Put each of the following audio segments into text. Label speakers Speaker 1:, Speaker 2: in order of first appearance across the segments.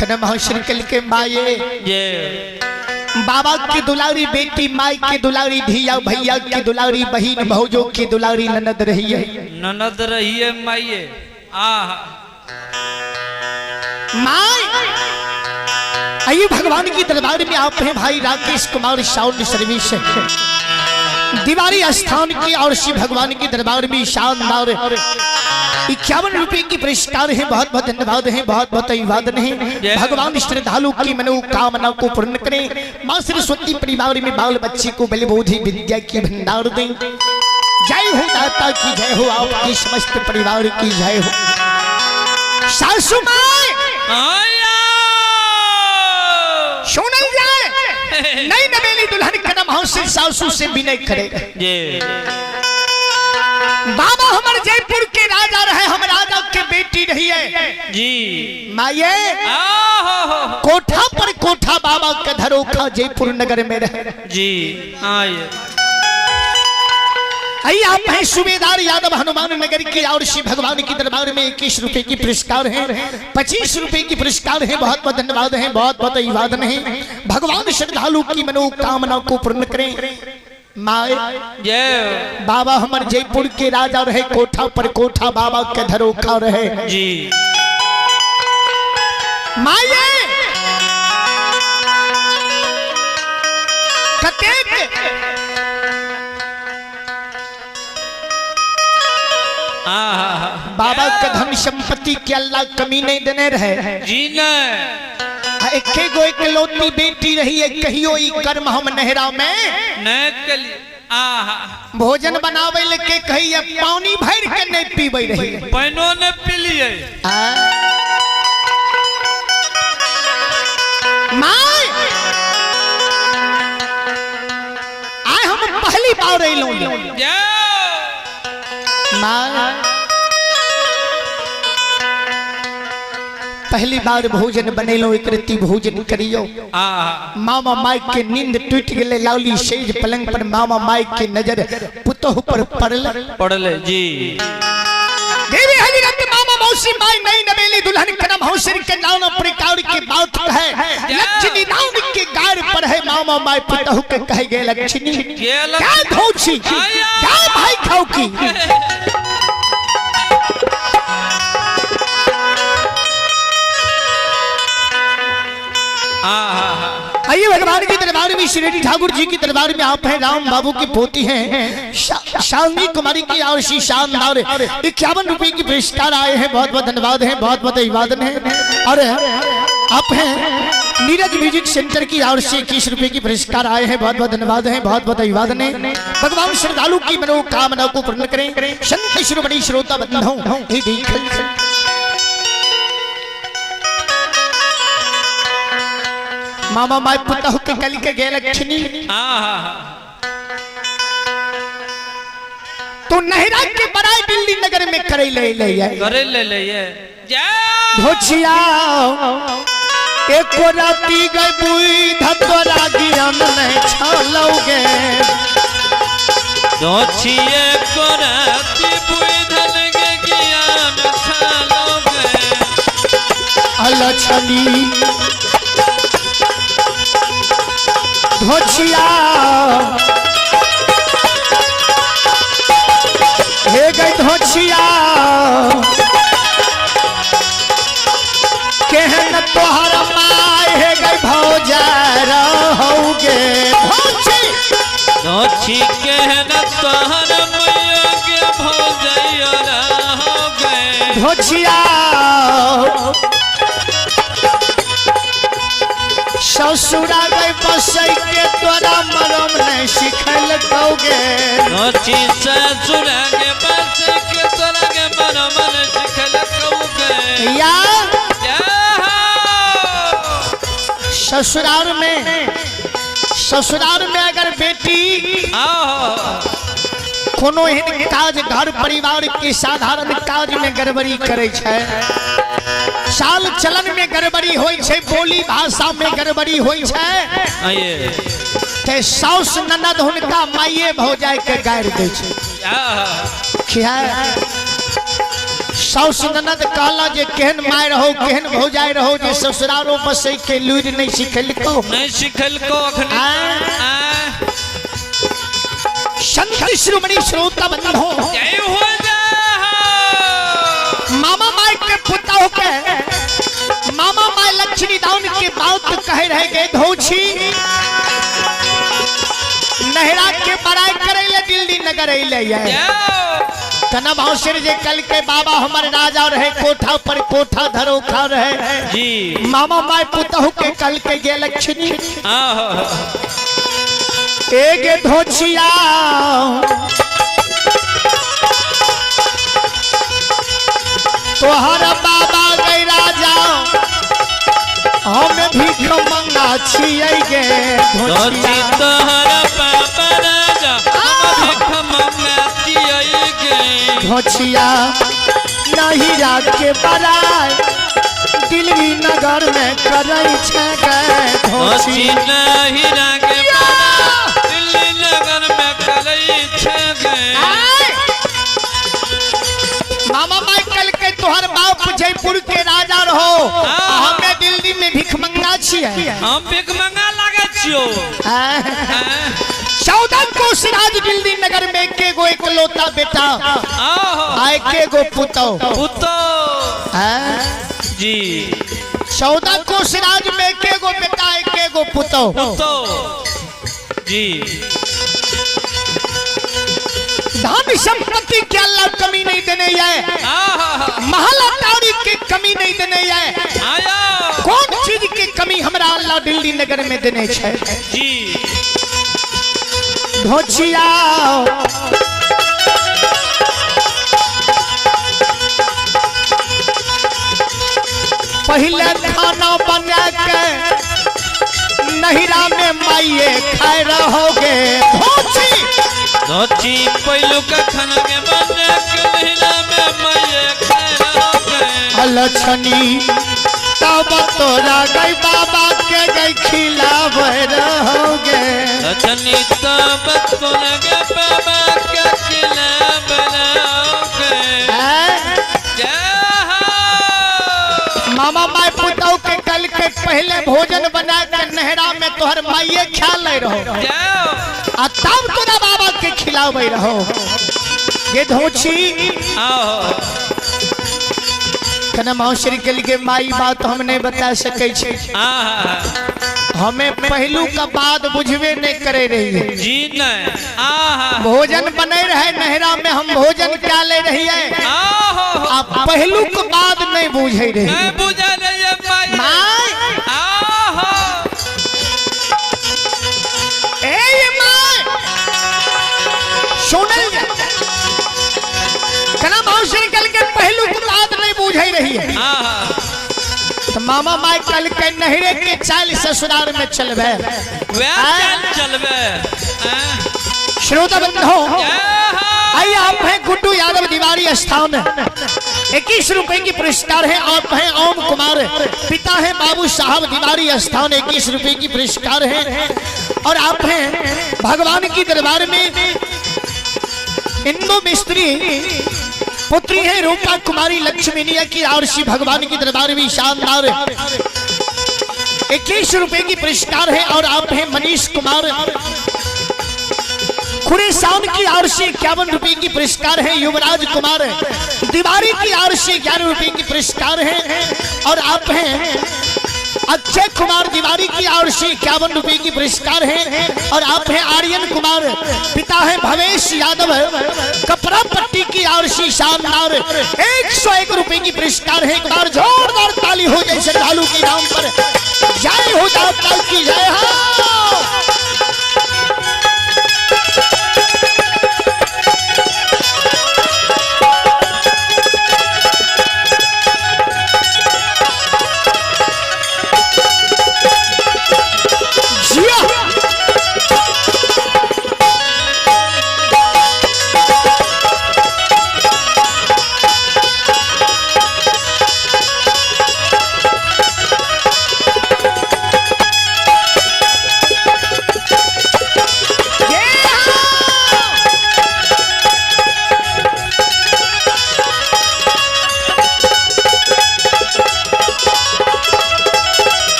Speaker 1: कदम हौसर कल के माये
Speaker 2: जे
Speaker 1: बाबा की दुलारी बेटी, माई की दुलारी धिया, भैया की दुलारी बहन, भौजो की दुलारी ननद रही है।
Speaker 2: ननद रही है माइये। आहा।
Speaker 1: माई आइए भगवान की दरबार में आप हैं भाई राकेश कुमार साउंड सर्विस दीवारी स्थान की और शिव भगवान की दरबार में शानदार 51 रुपए की पुरस्कार है। बहुत बहुत धन्यवाद है, बहुत बहुत अभिवादन है। भगवान श्रद्धालु की मनोकामना को पूर्ण करें। माँ सरस्वती परिवार में बाल बच्चे को बल बोधि विद्या की भंडार दें। जय हो दाता की जय हो, आपकी समस्त परिवार की जय हो। सासू माँ
Speaker 2: आया।
Speaker 1: सुनल जाए नई नवेली दुल्हन कदम हौसे सासू से विनय करे।
Speaker 2: जे
Speaker 1: बाबा हमारे जयपुर के राजा रहे, हम राजा के बेटी रही है।
Speaker 2: जी।
Speaker 1: माये
Speaker 2: आहो।
Speaker 1: कोठा पर कोठा बाबा के धरोखा जयपुर नगर में रहे।
Speaker 2: जी आइए।
Speaker 1: आइए आप हैं सूबेदार यादव हनुमान नगर की और श्री भगवान की दरबार में 21 रुपए की पुरस्कार है, 25 रुपए की पुरस्कार है। बहुत बहुत धन्यवाद है, बहुत बहुत अभिवादन है। भगवान श्रद्धालु की मनोकामना को पूर्ण करें। माए
Speaker 2: जय।
Speaker 1: बाबा हमर जयपुर के राजा रहे, कोठा पर कोठा बाबा के धरोखा रहे।
Speaker 2: जी।
Speaker 1: माये कतेक
Speaker 2: आहा।
Speaker 1: बाबा के धन संपत्ति के अल्लाह कमी नहीं देने रहे।
Speaker 2: जी ने
Speaker 1: आ एके गो इकलौती बेटी रही है, कहियो ई कर्म हम नहरा में
Speaker 2: न कली। आहा।
Speaker 1: भोजन बनावे लेके कहिए पानी भर के नहीं पीवे रही।
Speaker 2: पानो ने पी लिए।
Speaker 1: आ? My आय हम पहली बार अइलौं।
Speaker 2: जय।
Speaker 1: माय पहली बार भोजन बनेलौं, एक रत्ती भोजन करियो।
Speaker 2: आहा।
Speaker 1: मामा माई के नींद टूट गेले, लाउली सेज पलंग पर मामा माई के नजर पुतोह पर पड़ल।
Speaker 2: पढ़ले जी।
Speaker 1: देवी हजरत मामा मौसी माई नई नवेली दुल्हन कदम हौसर के नाना प्रकार के बात कहे। लक्ष्मी नाम के गार पर है मामा माई पुतोह के कहे गए लक्ष्मी
Speaker 2: के
Speaker 1: क्या धोछी क्या भाई खाओ की।
Speaker 2: आहा।
Speaker 1: आइए भगवान के दरबार में श्री ठाकुर जी के दरबार में आप हैं राम बाबू की पोती हैं शालिनी कुमारी की और श्री शानदार 51 रुपए की पुरस्कार आए हैं। बहुत बहुत धन्यवाद है, बहुत बहुत अभिवादन है। और आप हैं नीरज म्यूजिक सेंटर की और से 21 रुपए की पुरस्कार आए हैं। बहुत बहुत धन्यवाद है, बहुत बहुत अभिवादन है। भगवान श्रद्धालु की मनोकामना को पूर्ण करें। संत शिरोमणि श्रोता बंधु ये देखल मामा माई पुतहु के कल के गेल लक्ष्मी
Speaker 2: आहा।
Speaker 1: तो नहरा के बड़ाई दिल्ली नगर में करे ले ले आए।
Speaker 2: करे ले ले ये। जय।
Speaker 1: धोछिया एको राती गए बुई धतोरा गिरम नहीं छलौगे।
Speaker 2: दोछिए कोराती बुई धन के ज्ञान छालोगे।
Speaker 1: अलछनी धोछिया हे गई धोछिया केहन तोहर माय हे गई भौजा रहोगे धोछी।
Speaker 2: दोछी केहन तोहर मैया के भौजैया रहोगे।
Speaker 1: धोछिया ससुरा गई बसै के तोरा मरम नहीं सिखल कौगे।
Speaker 2: दोछी ससुर के बस के तोरा के मन सिखल कौगे।
Speaker 1: या
Speaker 2: जय हो।
Speaker 1: ससुराल में अगर बेटी
Speaker 2: आहो।
Speaker 1: कोनो एहन काज घर परिवार के साधारण काज में गड़बड़ी करे छै, चाल चलन में गड़बड़ी होई छै, बोली भाषा में गड़बड़ी होई छै,
Speaker 2: आइए।
Speaker 1: ते साउस ननद हुनका माइये भौजाई के गारि दै छै।
Speaker 2: आहा।
Speaker 1: किया साउस ननद कहला जे केहन माय रहो केहन भौजाई रहो जे ससुरारो बसै के लूरि नहीं सिखेलको।
Speaker 2: नहीं सिखेलको अखनी।
Speaker 1: आय।
Speaker 2: आय।
Speaker 1: संत श्रोमणी श्रोता बंधो
Speaker 2: जय हो जय हो।
Speaker 1: मामा माय के पुता होके मामा my Lakshmi दान के बात कहे रह गए धोछी नहरा के बड़ाई करे ले दिल्ली नगर अइले ये।
Speaker 2: जय।
Speaker 1: तना भावसिर जे कल के बाबा हमर राजा रहे कोठा पर कोठा धरो खा रहे
Speaker 2: जी।
Speaker 1: मामा my पुतहु के कल के गे लक्ष्मी
Speaker 2: आहो।
Speaker 1: एगे धोछिया तोहर बाबा गई राजा हम भीख मंगा छियै गे
Speaker 2: धोती
Speaker 1: धोछिया।
Speaker 2: तोहर बाबा राजा हम भीख मंगा छियै गे।
Speaker 1: धोछिया नहिरा के बड़ाई दिल्ली नगर में करै छै गे
Speaker 2: धोती
Speaker 1: धोछिया।
Speaker 2: नहीं रागे दिल्ली नगर में करै छै गे।
Speaker 1: आय! मामा माई कल के तोहर बाप जयपुर के राजा रहो हमें दिल्ली में भीख मंगा छियै।
Speaker 2: हम भीख मंगा लागै छियो।
Speaker 1: आय! 14 कोस राज दिल्ली नगर में के गो एकलौता बेटा
Speaker 2: आहो।
Speaker 1: आय के गो पुतौ।
Speaker 2: पुतो।
Speaker 1: आय!
Speaker 2: जी।
Speaker 1: 14 कोस राज में के गो बेटा आय के गो पुतौ।
Speaker 2: पुतो। जी।
Speaker 1: धन संपत्ति के अल्लाह कमी नहीं देने है,
Speaker 2: आहा।
Speaker 1: महल अटारी के कमी नहीं देने है,
Speaker 2: आया।
Speaker 1: कौन चीज के कमी हमरा अल्लाह दिल्ली नगर में देने छै।
Speaker 2: जी।
Speaker 1: धोछिया पहले खाना बना के नहिरा में माइये खाए रहोगे धोछी।
Speaker 2: धोती पहलू का खाना के बना के नहिरा में माइये खाए रहोगे।
Speaker 1: अलछनी तब तोरा गई बाबा के गई खिलावे रहोगे।
Speaker 2: लछनी तब तोरा गई बाबा के खिलावे रहोगे। जय हो।
Speaker 1: मामा my पुतौ के कल के पहले भोजन बना के नहरा में तोहर माइये खा ले रहो
Speaker 2: जय हो।
Speaker 1: आ तब तोरा बाबा के खिलावे रहो ये धोछी।
Speaker 2: आहो।
Speaker 1: कना मौसरी के लिए माई बात हम नहीं बता सके छे।
Speaker 2: आहा।
Speaker 1: हमें पहलू का बाद बुझवे नहीं करे रही है।
Speaker 2: जी नहीं। आहा।
Speaker 1: भोजन बने रहे नहरा में हम भोजन क्या ले रही है।
Speaker 2: आहो।
Speaker 1: आप पहलू के बाद नहीं बूझे रही।
Speaker 2: नहीं बुझे रही है माई।
Speaker 1: माई।
Speaker 2: आहो।
Speaker 1: ए माई सुनल जा। कना मौसरी कल के पहलू के बाद नहीं बूझे रही है।
Speaker 2: आहा।
Speaker 1: तो मामा my कल के नहरे के चाल ससुराल में चलबे।
Speaker 2: वह चाल चलबे।
Speaker 1: श्रोता बंधो
Speaker 2: जय हो।
Speaker 1: आइए आप हैं गुड्डू यादव दीवारी स्थान 21 रुपए की पुरस्कार है। आप हैं ओम कुमार पिता है बाबू साहब दीवारी स्थान 21 रुपए की पुरस्कार है। और आप हैं भगवान की दरबार में इंदु मिस्त्री पुत्री है रूपा कुमारी लक्ष्मीनिया की आरसी भगवान की दरबार में शानदार 21 रुपए की पुरस्कार है। और आप हैं मनीष कुमार खुरेसान की आरसी 51 रुपए की पुरस्कार है। युवराज कुमार तिवारी की आरसी 11 रुपए की पुरस्कार है। और आप हैं अक्षय कुमार तिवारी की आरसी 51 रुपए की पुरस्कार है। और आप हैं आर्यन कुमार पिता है भवेश यादव कपड़ा पट्टी की आरसी शानदार 101 रुपए की पुरस्कार है। एक बार जोरदार ताली हो जाए श्रद्धालु के नाम पर। जय हो दाता की जय हो।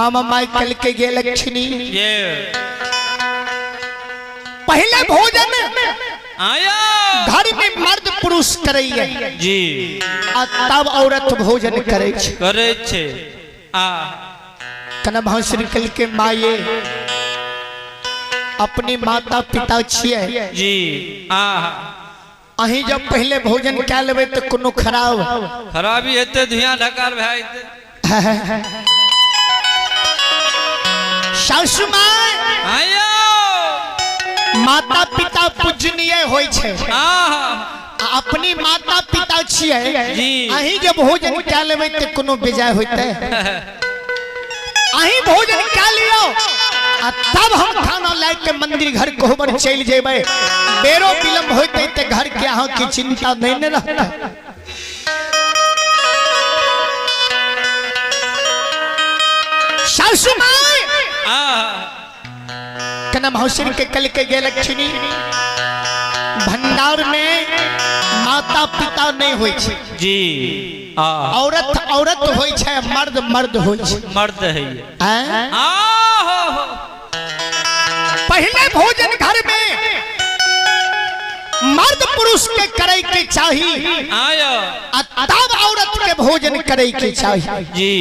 Speaker 1: मामा माइकल के गे लक्ष्मी
Speaker 2: ये
Speaker 1: पहले भोजन
Speaker 2: आया
Speaker 1: घर में मर्द पुरुष करैया
Speaker 2: जी
Speaker 1: आ तब औरत भोजन करै छै।
Speaker 2: करै छै। आ
Speaker 1: कना भाषण कल के माये अपने माता पिता छियै
Speaker 2: जी। आ
Speaker 1: अहीं जब पहले भोजन कए लेबै तऽ कोनो खराब
Speaker 2: खराबी हेतै, धुआं ढकार भए जेतै।
Speaker 1: सासु माय
Speaker 2: आया
Speaker 1: माता पिता पूजनीय होइ छै।
Speaker 2: आ
Speaker 1: आ अपनी माता पिता छियै
Speaker 2: जी।
Speaker 1: अहीं जब भोजन कए लेबै तऽ कोनो बेजाय होइतै? अहीं भोजन कए लियौ आ तब हम खाना लाय के मंदिर घर कोहबर चलि जेबै। बेरो विलम्ब होइतै तऽ घर के अहाँके चिंता नहि ने रहतै। सासु माय
Speaker 2: आ
Speaker 1: कना मौसिन के कल के गेल लक्ष्मी भंडार में माता पिता नहीं होइ छै।
Speaker 2: जी। आ
Speaker 1: औरत औरत होइ छै, मर्द मर्द होइ छै।
Speaker 2: मर्द है ये।
Speaker 1: आँय?
Speaker 2: आ हो हो।
Speaker 1: पहले भोजन घर में मर्द पुरुष के करे के चाही
Speaker 2: आया
Speaker 1: आ तब औरत के भोजन करे के चाही।
Speaker 2: जी।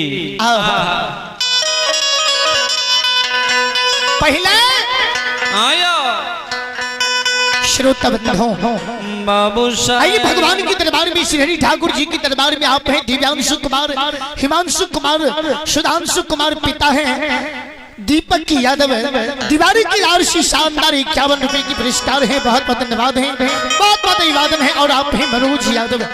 Speaker 1: आहा। पहले
Speaker 2: आया
Speaker 1: श्रोता बंधुओं
Speaker 2: बाबू साहब
Speaker 1: आइए भगवान के दरबार में, श्री हरि ठाकुर जी के दरबार में आप हैं। दिव्यांशु कुमार, हिमांशु कुमार, सुधांशु कुमार पिता हैं दीपक की यादव दीवारी की आरसी शानदार 51 रुपए की पुरस्कार है। बहुत बहुत धन्यवाद है, बहुत बहुत अभिवादन है। और आप हैं मनोज यादव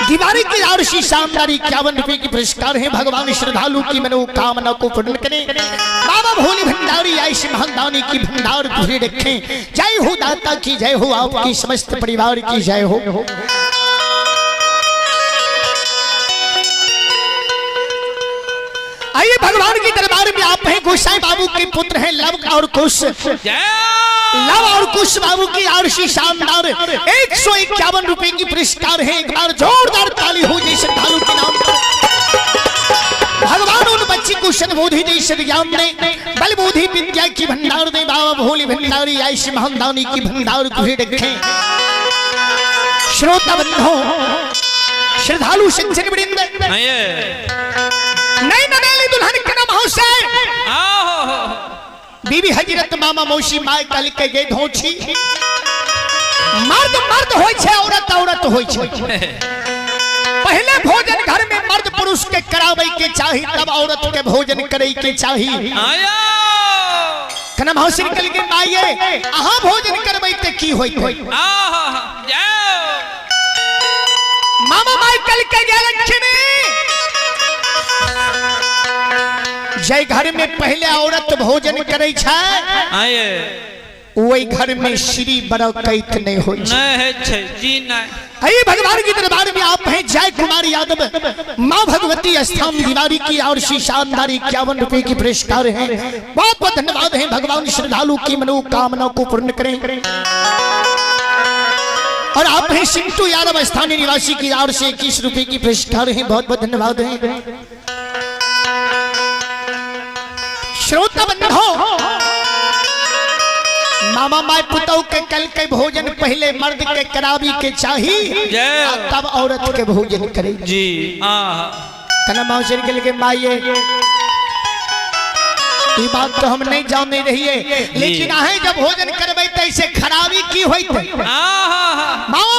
Speaker 1: दीवारी की आरसी शानदार 51 रुपए की पुरस्कार है। भगवान श्रद्धालु की मनोकामना को पूर्ण करें। बाबा भोले भंडारी ऐसे महानदानी की भंडार तुझे रखें। जय हो दाता की जय हो, आपकी समस्त परिवार की जय हो। आइए भगवान के दरबार में आप हैं। गोसाई बाबू के पुत्र हैं लव और कुश। लव और कुश बाबू की आरसी शानदार 151 रुपए की पुरस्कार है। एक बार जोरदार ताली हो जाए श्रद्धालु के नाम पर। भगवान उन बच्ची को सद्बुद्धि दे, सद्ज्ञान दे, बलबुद्धि विद्या की भंडार दे। बाबा भोले भंडारी ऐसे महानदानी की भंडार तुझे रखें। श्रोता बंधु श्रद्धालु सज्जन वृंद, नई नवेली दुल्हन के नाम हुसैन बीबी हजरत मामा मौसी my कल के गे धोछी। मर्द मर्द होय छे, औरत औरत होय छे। पहले भोजन घर में मर्द पुरुष के करावे के चाही, तब औरत के भोजन करे के चाही। कना मौसी निकल के माये अहा भोजन करबै ते की होय? मामा माई कल के गे लक्ष्मी जय घर में पहले औरत भोजन करे छै वही घर में श्री बरकत नहीं होई छै।
Speaker 2: नहीं छै जी नहीं।
Speaker 1: अरे भगवान के दरबार में आप हैं जय कुमार यादव माँ भगवती स्थान दीवारी की और श्री शानदार 51 रुपए की पुरस्कार है। बहुत बहुत धन्यवाद है। भगवान श्रद्धालु की मनोकामना को पूर्ण करें। और आप हैं सिंटू यादव स्थानीय निवासी की ओर से 21 रुपए की पुरस्कार है। बहुत बहुत धन्यवाद है। श्रोता बंधो मामा my पुतौ के कल के भोजन पहले मर्द के कराबी के चाही तब औरत के भोजन करे
Speaker 2: जी।
Speaker 1: कना मौसी के लिए माइये ये बात तो हम नहीं जाने रहिए, लेकिन आहे जब भोजन करबै त ऐसे खराबी की होइत? मामा